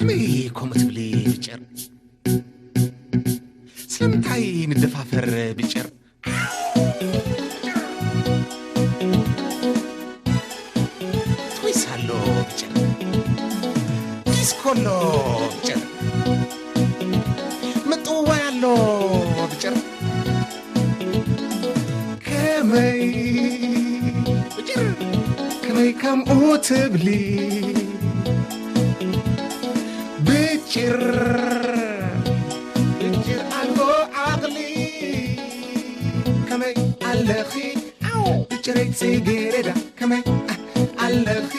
መይ ከምኡ ትብሊ ብጭር? ስለምንታይ ንደፋፈር ብጭር? ትዊስ ኣሎ ብጭር፣ ዲስኮ ኣሎ ብጭር፣ ምጥውዋይ ኣሎ ብጭር። ከመይ ብጭር፣ ከመይ ከምኡ ትብሊ ብጭር፣ ብጭር ኣልቦ ዓቕሊ። ከመይ ኣለኺ ኣው ብጭረይ ጽጌረዳ፣ ከመይ ኣለኺ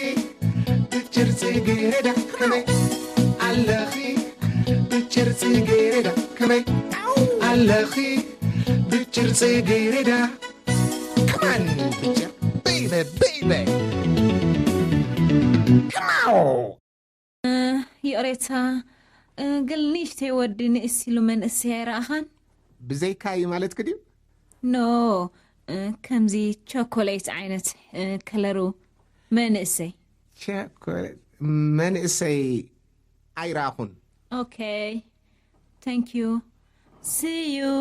ብጭር ጽጌረዳ፣ ከመይ ኣለኺ ብጭር ጽጌረዳ፣ ከመይ ኣለኺ ብጭር ጽጌረዳ። Come on ብጭር baby baby። Come on። ይቕሬታ፣ ግን ንእሽተይ ወዲ ንእስ ኢሉ መንእሰይ ኣይረኣኻን? ብዘይካ እዩ ማለትኪ ድዩ? ኖ፣ ከምዚ ቸኮሌት ዓይነት ከለሩ መንእሰይ። ቸኮሌት መንእሰይ ኣይረኣኹን። ኦኬ፣ thank you፣ see you።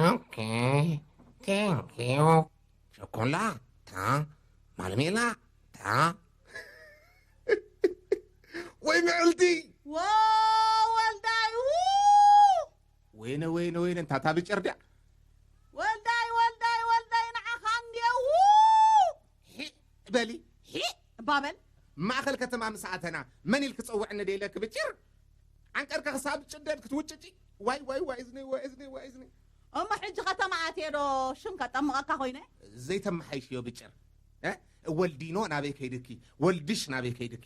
ኦኬ፣ thank you። ቸኮላታ፣ ማልሜላታ። ወይ ምዕልቲ። ወ ወልዳይ ው ወይነ ወይነ ወይነ እንታታ ብጭር ድያ? ወልዳይ ወልዳይ ወልዳይ ንዓኻ እንድየ ው ሂ በሊ። ሂ እባበል ማእኸል ከተማ ምስ ኣተና መን ኢልኪ ጸውዕኒ ደይለኪ ብጭር? ዓንቀርካ ክሳብ ጭደድ ክትውጭጪ። ዋይ ዋይ ዋይ እዝነይ ዋይ እዝነይ ዋይ እዝነይ። እሞ ሕጂ ከተማ ኣትየ ዶ ሽም ከጠምቐካ ኮይነ? ዘይተመሓይሽዮ ብጭር። እ? ወልዲኖ ናበይ ከይድኪ? ወልድሽ ናበይ ከይድኪ?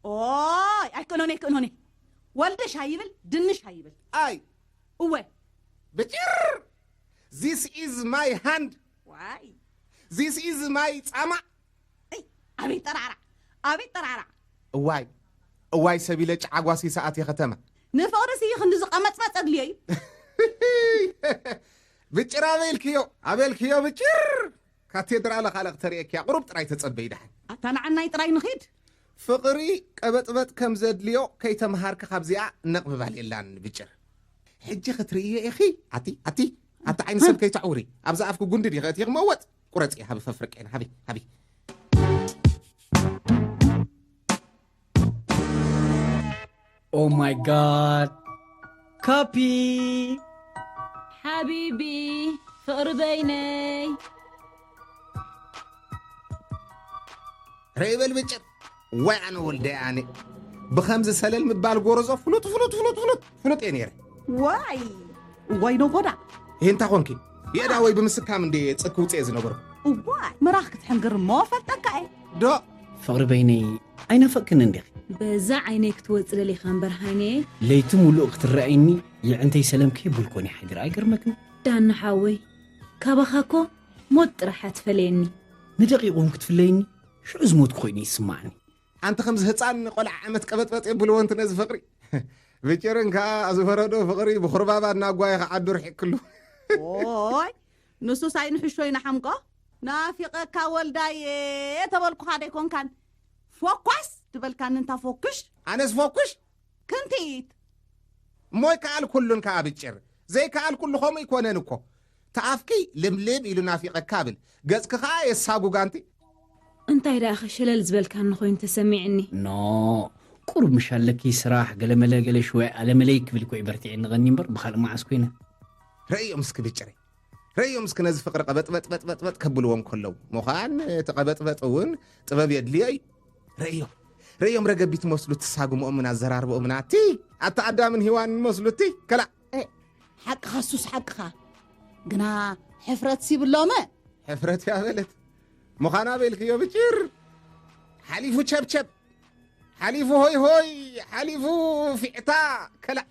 ኦይ ኣይክእኖን ኣይክእኖን። ወልድሽ ኣይብል ድንሽ ኣይብል። ኣይ እወ ብጭር። This is my hand። ዋይ This is my ጻማ። እይ፣ ኣቤት ጠራዕራዕ ኣቤት ጠራዕራዕ። እዋይ እዋይ ሰቢለ ጫዓጓሲ ሰኣት የኸተማ። ንፍቕሪ ስይ ክንዲ ዝቐመጽመጽ ኣድልዮ እዩ። ብጭር ኣበልክዮ ኣበልክዮ ብጭር። ካቴድራለ ካልእ ክተርእየኪያ ቁሩብ ጥራይ ተጸበይ ደሓን። ኣታ ንዓናይ ጥራይ ንኺድ። ፍቕሪ ቀበጥበጥ ከም ዘድልዮ ከይተምሃርኪ ካብዚኣ ነቕብባል የላን ብጭር። ሕጂ ክትርእዮ ኢኺ። ኣቲ ኣቲ ኣቲ ዓይኒ ሰብ ከይተዕውሪ። ኣብዛ ኣፍኪ ጉንዲ ዲኺ እቲ ክመወጥ ቁረጺ። ሃቢ ፈፍርቄን ሃቢ ሃቢ። Oh my god. ካፒ ሓቢቢ ፍቕሪ በይነይ። ረይ በል ብጭር። ዋይ ኣነ ወልደይ ኣነ ብኸምዚ ሰለል ምባል ጎረዞ ፍሉጥ ፍሉጥ ፍሉጥ ፍሉጥ ፍሉጥ እየ ነይረ። ዋይ ዋይ ነጎዳ። ይህንታ ኮንኪ የእዳ ወይ ብምስካም እንደ ጽክ ውፅኤ ዝነበሩ። እዋይ ምራኽ ክትሕንግር እሞ ፈልጠካ እየ። ዶ ፍቕሪ በይነይ ኣይናፈቅክን እንዲኺ? በዛ ዓይነይ ክትወፅ ደሊኻ እምበር ሃይነየ። ለይቲ ሙሉእ ክትረኣይኒ የዕንተይ ሰለምኪ ቡልኮኒ ሓዲር ኣይገርመክን? ዳና ሓወይ ካባኻ እኮ ሞት ጥራሕ ኣትፈለየኒ። ንደቂቕ እውን ክትፍለይኒ ሽዑ ዝሞትኩ ኮይኑ ይስማዓኒ። ኣንቲ ከምዚ ህፃን ቆልዓ ዓመት ቀበጥበጥ የብልዎ እንት ነዚ ፍቕሪ። ብጭርን ከዓ ዝፈረዶ ፍቕሪ ብኹርባባ እናጓየ ክዓዱ ርሒቅክሉ። ኦይ ንሱስ ኣይንሕሾ ኢና ሓምቆ። ናፊቐካ ወልዳየ ተበልኩኻ ደይኮንካን ፎኳስ ትበልካኒ እንታ ፎክሽ። ኣነስ ፎኩሽ ክንቲት እሞ ይከኣል ኩሉን ከዓ ብጭር ዘይከኣል ኩሉ ከምኡ ይኮነን እኮ። ተኣፍኪ ልምልም ኢሉ ናፊቐካ ብል ገፅኪ ከዓ የሳጉጋንቲ። እንታይ ደኣ ኸሸለል ዝበልካኒ ኮይኑ ተሰሚዕኒ። ኖ ቁሩብ ምሽ ኣለኪ ስራሕ ገለመለ ገለ ሽወ ኣለመለይ ክብል ኮይ በርቲዐ ንቐኒ እምበር ብኻልእ መዓስ ኮይነ። ረእዮም እስኪ ብጭረይ ረእዮም እስኪ ነዚ ፍቕሪ ቀበጥበጥበጥበጥ ከብልዎም ከለዉ ምዃን እቲ ቀበጥበጥ እውን ጥበብ የድልዮ እዩ። ረእዮም ረእዮም ረገቢት መስሉ ትሳግምኦምን ኣዘራርብኦምን ኣቲ ኣቲ ኣዳምን ሂዋንን መስሉ እቲ ከላ ሓቅኻ ሱስ ሓቅኻ ግና ሕፍረት ሲብሎመ ሕፍረት እያ በለት ምዃና በልክዮ ብጭር ሓሊፉ ቸብቸብ ሓሊፉ ሆይ ሆይ ሓሊፉ ፊዕታ ከላእ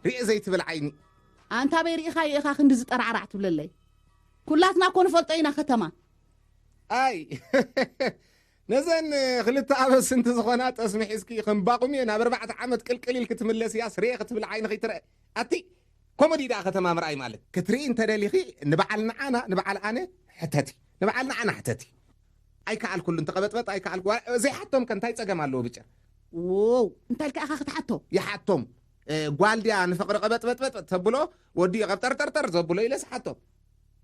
ርኤ ዘይትብል ዓይኒ ኣንታ በይ ርኢኻዮ ኢኻ ክንዲ ዝጠራዕራዕ ትብለለይ ኩላትና እኮ ንፈልጦ ኢና ከተማ ኣይ ነዘን ክልተ ኣበስንቲ ዝኾና ጠስሚ ሒዝኪ ከም ባቑም እየ ናብ ኣርባዕተ ዓመት ቅልቅል ኢልኪ ትምለስያስ ርኤ ክትብል ዓይኒ ከይትረአ ኣቲ ኮመዲ ደኣ ከተማ ምርኣይ ማለት ክትርኢ እንተደሊኺ ንበዓል ንዓና ንበዓል ኣነ ሕተቲ ንበዓል ንዓና ሕተቲ ኣይከኣልኩሉን፣ ተቐበጥበጥ ኣይከኣልኩ። ዋ-፣ ዘይሓቶም ከ እንታይ ጸገም ኣለዎ ብጭር? ዎው፣ እንታይ ኢልካ ኢኻ ክትሓቶ? ይሓቶም። እ፣ ጓል ድያ ንፍቕሪ ቀበጥበጥበጥ ተብሎ፣ ወዲ እዩ ቀብጠርጠርጠር ዘብሎ ኢለ ስሓቶም።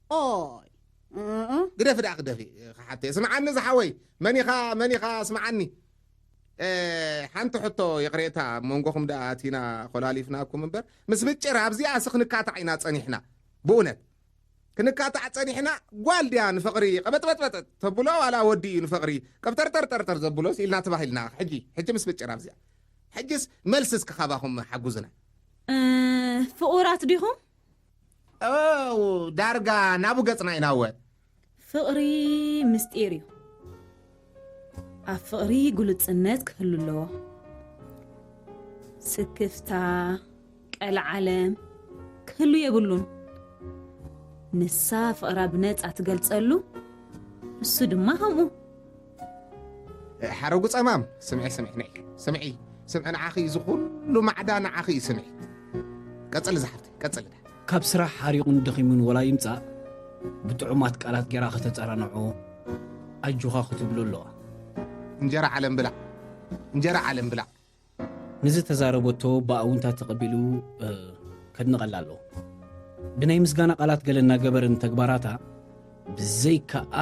ኦይ፣ እ፣ እ። ግደፊ ደኣ ክደፊ፣ ክሓተ። ስምዓኒ ዝሓወይ፣ መን ኢኻ፣ መን ኢኻ? ስምዓኒ። እ፣ ሓንቲ ሕቶ ይቕሬታ፣ ኣብ መንጎኹም ደኣ ኣቲና ኮላሊፍናኩም እምበር፣ ምስ ብጭር ኣብዚኣ ሲ ክንካታዕ ኢና ጸኒሕና። ብእውነት። ክንካታዕ ጸኒሕና፣ ጓል ድያ ንፍቕሪ ቀበጥበጥበጥ ተብሎ፣ ዋላ ወዲ እዩ ንፍቕሪ ቀብጠርጠርጠርጠር ዘብሎስ ኢልና ተባሂልና። ሕጂ፣ ሕጂ ምስ ብጭር ኣብዚኣ። ሕጅስ መልሲ እስኪ ካባኹም ሓጉዝና። እ፣ ፍቑራት ዲኹም? ኦ፣ ዳርጋ ናቡ ገጽና ኢና እወ። ፍቕሪ ምስጢር እዩ። ኣብ ፍቕሪ ግሉጽነት ክህሉ ኣለዎ። ስክፍታ፣ ቀልዓለም ክህሉ የብሉን። ንሳ ፍቕራ ብነጻ ትገልጸሉ፣ ንሱ ድማ ከምኡ። ሓረጉ ጸማም፣ ስምዒ፣ ስምዒ፣ ነይ፣ ስምዒ፣ ስምዒ፣ ንዓኺ እዩ፣ እዚ ኩሉ ማዕዳ ንዓኺ እዩ፣ ስምዒ። ቀጽሊ ዝሓፍተይ፣ ቀጽሊ። ካብ ስራሕ ሓሪቑን ደኺሙን ወላ ይምጻእ፣ ብጥዑማት ቃላት ጌራ ከተጸናንዖ፣ ኣጆኻ ክትብሎ ኣለዋ። እንጀራ ዓለም ብላዕ፣ እንጀራ ዓለም ብላዕ። ንዝተዛረበቶ ብኣውንታ ተቐቢሉ፣ እ፣ ከድንቐላ ኣለዎ። ብናይ ምስጋና ቃላት ገለ እናገበረ ንተግባራታ፣ ብዘይካኣ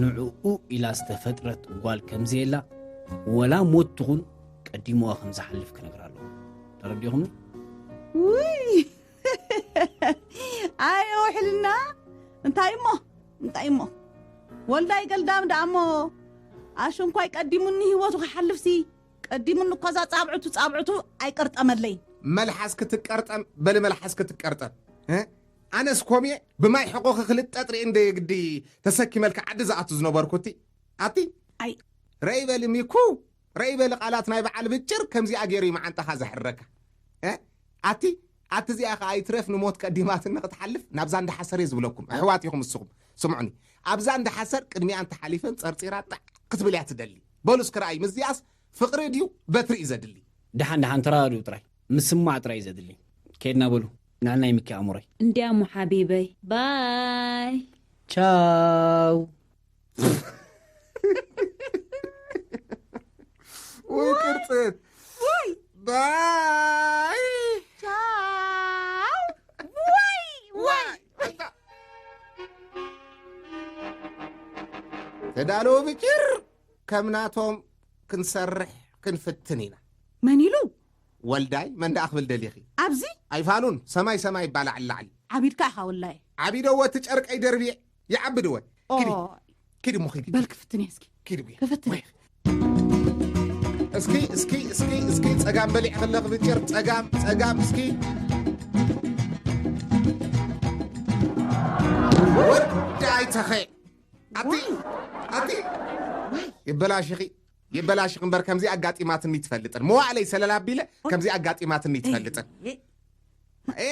ንዕኡ ኢላ ዝተፈጥረት ጓል ከምዘየላ፣ ወላ ሞት ትኹን ቀዲምዋ ከም ዝሓልፍ ክነግራ ኣለዎ። ተረዲኹምኒ? ውይ! ኣየ ውሕልና! እንታይ እሞ? እንታይ እሞ? ወልዳይ ገልዳም ደኣ እሞ ኣሽንኳይ ቀዲሙኒ ህይወቱ ክሓልፍሲ፣ ቀዲሙኒ እኮ እዛ ጻብዕቱ ጻብዕቱ ኣይቀርጠመለይ። መልሓስ ክትቀርጠም፣ በሊ መልሓስ ክትቀርጠም። እ? ኣነስ ኮምየ ብማይ ሕቆኺ ክልጠጥ ርእየ እንደ የግዲ ተሰኪመልካ ዓዲ ዝኣቱ ዝነበርኩ እቲ። ኣቲ? ኣይ። ረይ በሊ ሚኩ፣ ረይ በሊ ቃላት ናይ በዓል ብጭር ከምዚኣ ገይሩ እዩ መዓንጣኻ ዘሕረካ። እ? ኣቲ? ኣቲ እዚኣ ኸኣ ኣይትረፍ ንሞት ቀዲማትኒ ክትሓልፍ ናብዛ እንዳ ሓሰር እየ ዝብለኩም። ኣሕዋት ኢኹም እስኹም። ስምዑኒ። ኣብዛ እንዳ ሓሰር ቅድሚኣ እንተሓሊፈን ጸርጺራ ጣዕ ክትብል እያ ትደሊ። በሉ እስኪ ረኣዩ፣ ምስዚኣስ ፍቕሪ ድዩ በትሪ እዩ ዘድሊ? ደሓን ደሓን ተረዳድኡ ጥራይ። ምስማዕ ጥራይ እዩ ዘድሊ። ከይድና በሉ። ንዕልና ይምኪ ኣእምሮይ። እንዲያሞ ሓቢበይ። ባይ። ቻው። ወይ ቅርጽት። ወይ። ባይ። ቻው። ወይ፣ ወይ። ተዳለዉ ብጭር፣ ከም ናቶም ክንሰርሕ ክንፍትን ኢና። መን ኢሉ? ወልዳይ፣ መን ደኣ ክብል ደሊኺ? ኣብዚ? ኣይፋሉን፣ ሰማይ ሰማይ ይባላዕ ላዕሊ። ዓቢድካ ኢኻ ወላሂ። ዓቢደዎ እቲ ጨርቀይ ደርብየ፣ ይዓብድወ። ኪዲ፣ ኦይ። ኪዲ እሞ ኪዲ። በል ክፍትን እየ እስኪ። ኪዲ ብየ። ክፍትን። ወይ። እስኪ፣ እስኪ፣ እስኪ፣ እስኪ፣ ጸጋም በሊዕ ከለኽ ብጭር፣ ጸጋም፣ ጸጋም፣ እስኪ። ወዳይ ተኸ። ኣቲ፣ ኣቲ። ይበላሽኺ፣ ይበላሽኺ እምበር ከምዚ ኣጋጢማትኒ ትፈልጥን። መዋእለይ ሰለል ኣቢለ ከምዚ ኣጋጢማትኒ ትፈልጥን። ኤ፣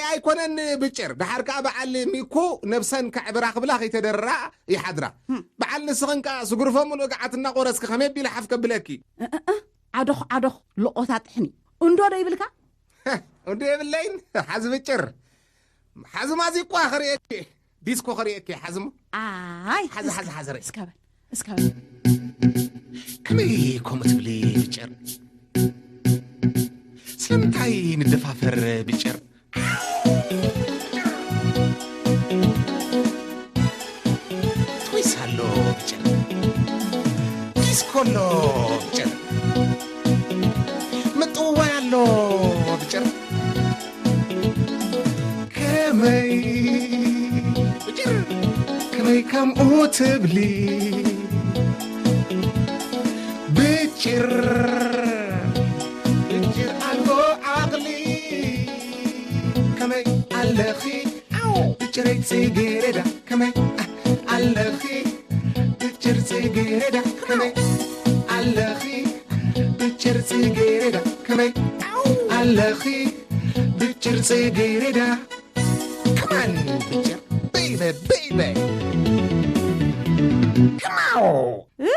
ኣይኮነን ብጭር። ደሓር ከኣ በዓል ሚኩ ነብሰን ከዕብራ ክብላ ከይተደርራ ይሓድራ። በዓል ንስኽን ከኣ ስጉርፎ ሙሉእ ገዓት እናቖረስኪ ከመይ ኣቢለ ሓፍ ከብለኪ? እ፣ እ፣ እ፣ ዓዶኽ፣ ዓዶኽ፣ ሎቖታ ጥሕኒ። እንዶ ዶ ይብልካ? እንዶ የብለይን፣ ሓዚ ብጭር። ሓዚ ማዚቋ ክርእየኪ፣ ዲስኮ ክርእየኪ፣ ሓዚ እሞ። ኣይ፣ ሓዚ፣ እስከ፣ ሓዚ፣ ሓዚ ርእይ። እስከ በል፣ እስከ በል። ከመይ ከምኡ ትብሊ ብጭር? ስለምንታይ ንደፋፈር ብጭር? ትዊስ ኣሎ ብጭር። ዲስኮ ኣሎ ብጭር። ምጥዋይ ኣሎ ብጭር። ከመይ ብጭር፣ ከመይ ከምኡ ትብሊ? ብጭር፣ ብጭር ኣልቦ ዓቕሊ። ከመይ ኣለኺ? ኣው፣ ብጭረይ ጽጌረዳ፣ ከመይ ኣለኺ? ብጭር ጽጌረዳ፣ ከመይ ኣለኺ? ብጭር ጽጌረዳ፣ ከመይ ኣለኺ? ብጭር ጽጌረዳ። ከማን ብጭር፣ ቤይበ፣ ቤይበ። ከማው። እ?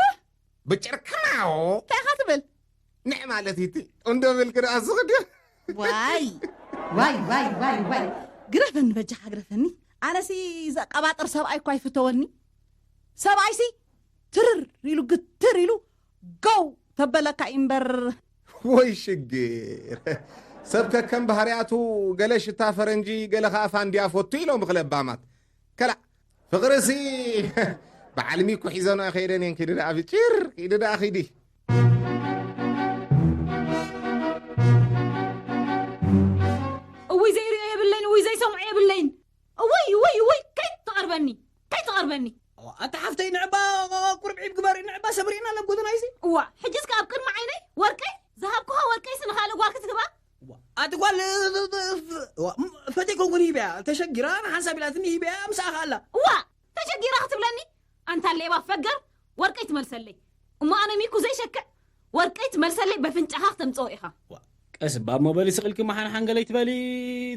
ብጭር ከማው። እንታይ ኢኻ ትብል? ንዕ ማለት እዩ እቲ እንዶ ብል ክደኣ ዝኽድ። ዋይ፣ ዋይ፣ ዋይ፣ ዋይ፣ ዋይ። ግረፈኒ በጃኻ ግረፈኒ። ኣነሲ ዘቀባጥር ሰብኣይ እኳ ይፍተወኒ። ሰብኣይሲ ትርር ኢሉ ግትር ኢሉ ጎው ተበለካ እዩ እምበር። ወይ ሽግር። ሰብ ከከም ባህርያቱ፣ ገለ ሽታ ፈረንጂ፣ ገለ ኸኣ ፋንድያ ፈቱ ኢሎም ብኽለባማት። ከላእ ፍቕርሲ በዓል ሚኩ ሒዘኖ ከይደን እየን። ኪዲ ደኣ ብጭር፣ ኪዲ ደኣ ኺዲ። እውይ ዘይርእዮ የብለይን፣ እውይ ዘይሰምዖ የብለይን። እውይ እውይ እውይ፣ ከይትቐርበኒ፣ ከይትቐርበኒ። ኣታ ሓፍተይ ንዕባ ቁርብዒብ ግበሪ፣ ንዕባ ሰብሪና ለጎተናይሲ። እዋ፣ ሕጅስ ከ ኣብ ቅድሚ ዓይነይ ወርቀይ ዝሃብኩኻ ወርቀይስ ንኻልእ ጓል ክትህባ? ኣቲ ጓል ፈቴ ኮንኩን ሂበያ ተሸጊራ ንሓንሳብ ኢላትኒ ሂበያ ምሳኻ ኣላ። እዋ፣ ተሸጊራ ክትብለኒ? ኣንታ ሌባ ፈገር፣ ወርቀይ ትመልሰለይ። እሞ ኣነ ሚኩ ዘይሸክዕ ወርቀይ ትመልሰለይ፣ በፍንጫኻ ክተምጽኦ ኢኻ። ቀስ እባ እሞ በሊ ስቕ ኢልኪ መሓንሓን ገለ ኣይትበሊ፣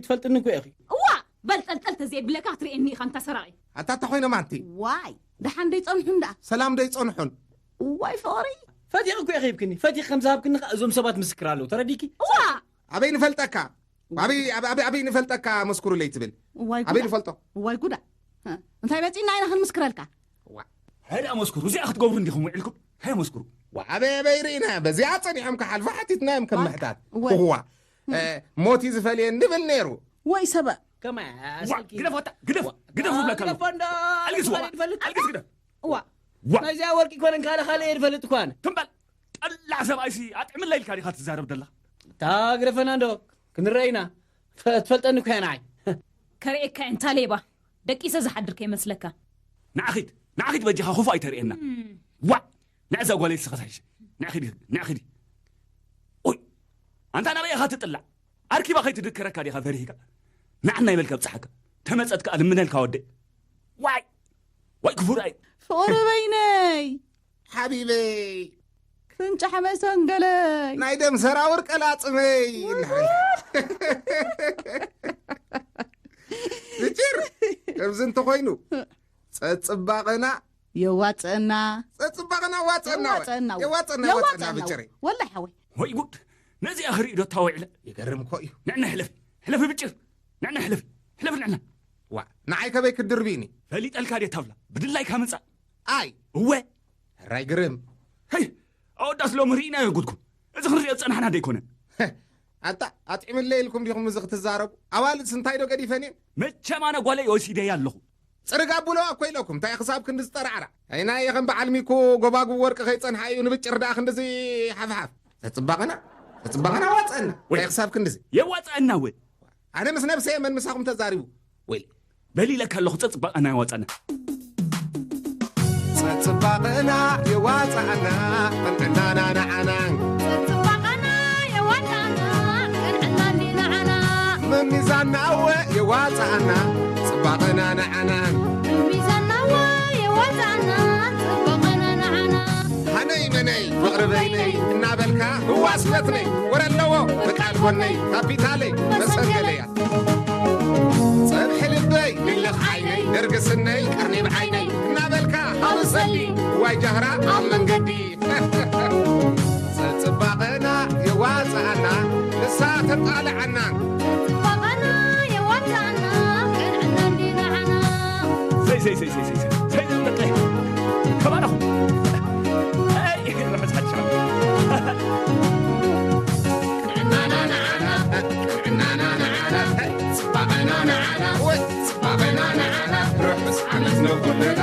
ትፈልጥኒ እኮ ኢኺ። እዋ፣ በል ጠልጠል ተዘይብለካ ክትርእየኒ ኢኻ ኣንታ ሰራቒ። ኣታ እንታይ ኮይኖም ኣንቲ? ዋይ፣ ደሓን ደይጸንሑ እንዳ። ሰላም ደይጸንሑን። እዋይ ፍቕሪ። ፈቲኺ እኮ ኢኺ ሂብክኒ፣ ፈቲኺ ከም ዝሃብክኒ ከኣ እዞም ሰባት ምስክር ኣለዉ፣ ተረዲእኪ? እዋ! ኣበይ ንፈልጠካ? ኣበይ፣ ኣበይ፣ ኣበይ፣ ኣበይ ንፈልጠካ መስክሩለይ ትብል? እዋይ ኣበይ ጉዳ። ንፈልጦ? እዋይ ጉዳ። እ፣ እንታይ መጺእና ኢና ክንምስክረልካ? ዋ። ሃይ ደኣ መስክሩ፣ እዚኣ ክትገብሩ እንዲኹም ውዒልኩም? ሃይ መስክሩ። ዋ፣ ኣበይ፣ ኣበይ ርኢና? በዚኣ ጸኒሖም ክሓልፉ ሓቲትናዮም ከም ዋይ። ምሕታት። እዋይ። እዋ። እ፣ ሞት እዩ ዝፈልየን ንብል ነይሩ። ወይ ሰበ። ከመይ ዋ፣ ኣሰልኪ። ግደፍ ወጣ፣ ግደፍ፣ ዋ፣ ግደፍ ዝብለካ ኣለኹ። ግደፎ እንዶ፣ ኣልግስ ዋ፣ ኣልግስ ግደፍ። እዋ። ዋ። ናይዚኣ ወርቂ ኮነ ካልእ ካልእ እየ ዝፈልጥ እኳ ኣነ። ትም በል። ጠላዕ ሰብኣይሲ ኣጥዕምለይ ኢልካ ዲኻ ትዛረብ ደላ? እታ ግደፈና እንዶ፣ ክንረአ ኢና። ፈ-፣ ትፈልጠኒ እኮ እያ ንዓይ። ከርእየካ እየ እንታ ሌባ። ደቂሰ ዝሓድር ከይመስለካ። ንዓ ኺድ፣ ንዓ ኺድ በጃኻ ክፉእ ኣይተርእየና። እም። ዋ! ንዕዛ ጓለይ ስኻ ሳይሽ። ንዓ ኺድ፣ ንዓ ኺድ። ኦይ! ኣንታ ናበይ ኢኻ ትጥላዕ? ኣርኪባ ከይትድከረካ ዲኻ ፈሪህካ? ንዓና ይበልካ ብጽሓካ። ተመጸት ከኣ ልምነልካ ወደይ። ዋይ! ዋይ ክፉእ ርኣይ። ፍቕሪ በይነይ። ሓቢበይ። ፍንጫሕ መሰንገለይ። ናይ ደም ሰራውር ቀላጽመይ። ውይ! ብጭር! ከምዚ እንተኾይኑ፣ ጸጽባቐና የዋጽአና። ጸጽባቐና ዋጽአና ወይ? የዋጽአና ወይ? የዋጽአና፣ የዋጽአና የዋጽአና ብጭር። ወይ? ወላሂ ሓወይ። ወይ ጉድ! ነዚኣ ክርኢ ዶ እታ ውዒለ? ይገርም እኮ እዩ። ንዕና ሕለፊ፣ ሕለፊ ብጭር። ንዕና ሕለፊ፣ ሕለፊ ንዕና። ዋ፣ ንዓይ ከበይ ክትድርብይኒ? ፈሊጠልካ ድየ ታብላ? ብድላይካ ምጻእ። ኣይ። እወ። ሕራይ ግርም። ሄይ፣ ኣወዳት ሎሚ ርኢናዮ ጉድኩም። እዚ ክንሪኦ ዝጸናሕና ደይኮነን። ኣታ፣ ኣጥዒምለይ ኢልኩም ዲኹም እዚ ክትዛረቡ? ኣዋልድስ እንታይ ዶ ገዲፈን እየን? መቸም ኣነ ጓለይ ወሲደያ ኣለኹ። ጽርግ ኣብሎ እኮ ኢለኩም፣ እንታይ ክሳብ ክንዲ ዝጠራዕራ? ኣይና እየ ከም በዓል ሚኩ ጎባጉብ ወርቂ ከይጸንሓ እዩ ንብጭር ደኣ ክንድዚ ሓፍሓፍ። ተጽባቐና፣ ተጽባቐና ዋጸና። ወይ። እንታይ ክሳብ ክንድዚ? የዋጸና ወይ? ኣነ ምስ ነብሰይ መን ምሳኹም ተዛሪቡ? ወይ። በሊለካ ኣለኹ፣ ጸጽባቐና የዋጸና። ጸጽባቐና የዋጸኣና፣ ቅንዕናና ንዓና። ጸጽባቐና የዋጸኣና፣ ቅንዕና እንዲ ንዓና። መሚዛና እወ የዋጸኣና፣ ጽባቐና ንዓና። መሚዛና እወ የዋጸኣና፣ ጽባቐና ንዓና። ሃነይ መነይ ፍቕሪ በይነይ እናበልካ ህዋስ ፈትነይ ወረ ኣለዎ ብቃል ጎነይ ካፒታለይ መሰንገለያ። ጸብሒ ልበይ ልልኽ ዓይነይ ደርጊ ስነይ ቀርኒብ ዓይነይ እናበልካ ሃውሰሊ ዋይ ጃህራ ኣብ መንገዲ። ጽባቐና የዋጽኣና ንሳ ተጣልዓና። ጽባቐና የዋጽኣና ቅንዕና እንዲ ንዓና። ሰይ፣ ሰይ፣ ሰይ፣ ሰይ፣ ሰይ፣ ሰይ፣ ሰይ፣ ደቂ ተባረኹ። ኣይ፣ ርሑስ ሓድሽ ዓመት። ቅንዕናና ንዓና፣ ቅንዕናና ንዓና፣ ጽባቐና ንዓና፣ ወይ ጽባቐና ንዓና፣ ርሑስ ዓመት ንኹልና።